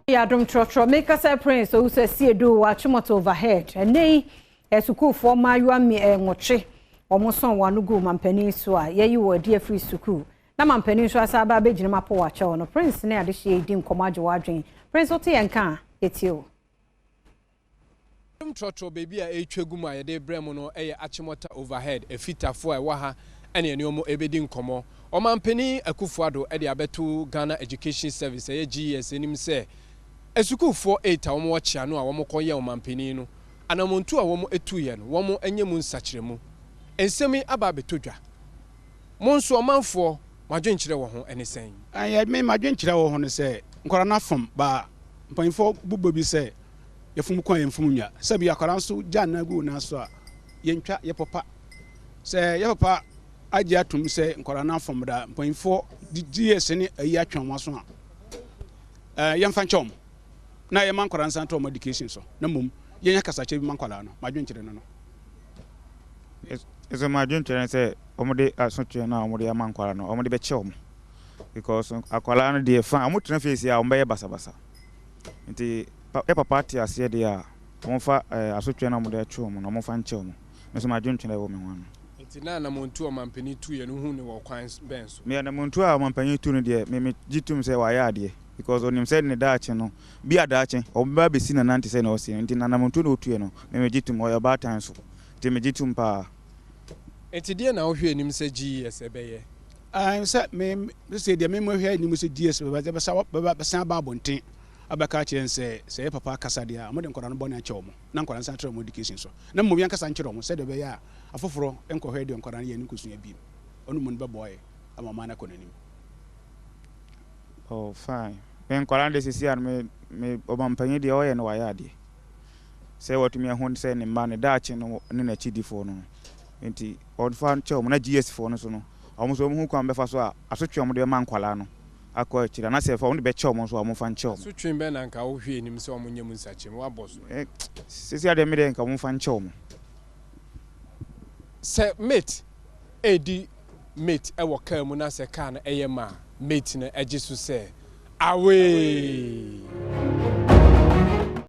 Yɛ adom trɔtrɔ meka sɛ Prince Owusu Asiedu wɔ Achimota Overhead. Ɛnnɛ yi, sukuufoɔ mmaayewa 8 wɔn sɔn wɔn ano guu mampanin so a yɛayi wɔn adi afiri sukuu. Na mampanin nso asan aba abɛgyina mu apo akyɛw no. Prince ne adehyeɛ yi di nkɔmmɔ agye wɔn adwene. Prince, wote yɛn nka a, yɛtie o. Adom trɔtrɔ baabi a ɛretwa gu mu a yɛde rebrɛ mo no yɛ Achimota Overhead, afitafoɔ a ɛwɔ ha ne ɛne wɔn rebɛdi nkɔmmɔ. Ɔmanpanin Akuffo Addo de abɛto Ghana Education Service, ɛyɛ GES, anim sɛ asukuufoɔ 8 a wɔwɔ Kyeano a wɔkɔyɛɛ ɔmanpanin no, anammɔntuo a wɔtuiɛ no, wɔnyɛ mu nsakyeramu. Nsɛm yi aba abɛtɔ dwa. Mo nso ɔmanfoɔ, mo adwenkyerɛ wɔ ho ne sɛn? Ɛɛ, me m'adwenkyerɛ wɔ ho ne sɛ, nkwadaa no afom ba a, mpanyinfoɔ bu bɛ bi sɛ, yɛfom kwan a yɛmfom nnwa. Sɛbi akwadaa nso gya nnan gu wo nan so a, yɛntwa, yɛpopa. Sɛ yɛ papa agye atom sɛ nkwadaa no afom da, mpanyinfoɔ de GS ne ayi atwe wɔn aso a, ɛɛ yɛmfa nkyɛ wɔn na yɛma nkwadaa nsan to wɔn education so na mmom yɛnyɛ kasakyerɛ bi ma nkwadaa no. M'adwenkyerɛ no no. Nso m'adwenkyerɛ ne sɛ wɔde asotwe no a wɔde ama nkwadaa no wɔde bɛkyɛ wɔn because akwadaa no deɛ fine wɔtena fie sie a wɔbɛyɛ basabasa nti yɛ papa te aseɛ deɛ a wɔmfa asotwe no a wɔde atwe wɔn no wɔmfa nkyɛ wɔn. Me nso m'adwenkyerɛ wɔ me ho ano. Nti na anamontuo a ɔmanpanin tuiɛ no wohu no wɔ kwan bɛn so? Me anamontuo a ɔmanpanin tu no deɛ me me gye tom sɛ wayɛ adeɛ because ɔnim sɛ ne daakye no bi a daakye ɔbɛba abɛsi n'anan te sɛ nea ɔsi no nti n'anamontuo na ɔtuiɛ no me me gye tom ɔyɛ ɔbaatan nso nti me gye tom paa. Nti deɛn na wohwɛ anim sɛ GES bɛyɛ? Aane sɛ me sesei deɛ me mehwɛ anim sɛ GES bɛba bɛsan aba abɔnten abɛka akyerɛ yɛn sɛ sɛ yɛ papa akasa deɛ a wɔde nkwadaa no bɔne akyɛ wɔn na nkwadaa no san tra wɔn education so na mmom yɛnkasa nkyerɛ wɔn sɛdeɛ ɛbɛyɛ a afoforɔ nkɔhwɛ deɛ nkwadaa no yɛ no nkɔsua bio. Ɔno mmom no bɛboa yɛn ama ɔman no akɔ n'anim. Oh fine me nkwadaa no deɛ sisi a no me me ɔmanpanyin deɛ ɔyɛ no wayɛ adeɛ sɛ watumi ahu sɛ ne mma ne daakye no ne n'akyidifoɔ no no nti ɔnfa nkyɛ wɔn na GS foɔ no so no wɔn nso wɔn ho kwan bɛfa so a asotwe a wɔde bɛma nkwadaa no akɔ akyire anaasɛ fa wɔn de bɛkyɛ wɔn nso a wɔn fa nkyɛ wɔn. Asotwe bɛn na nka wohwɛ anim sɛ wɔn nyɛ mu nsakyeramu? Woabɔ so. Eh, sisi adeɛ me deɛ nka wɔn fa nkyɛ wɔn. Sɛ mate redi mate wɔ kaa mu na sɛ kaa no yɛ ma a, mate no gye so sɛ, Awee!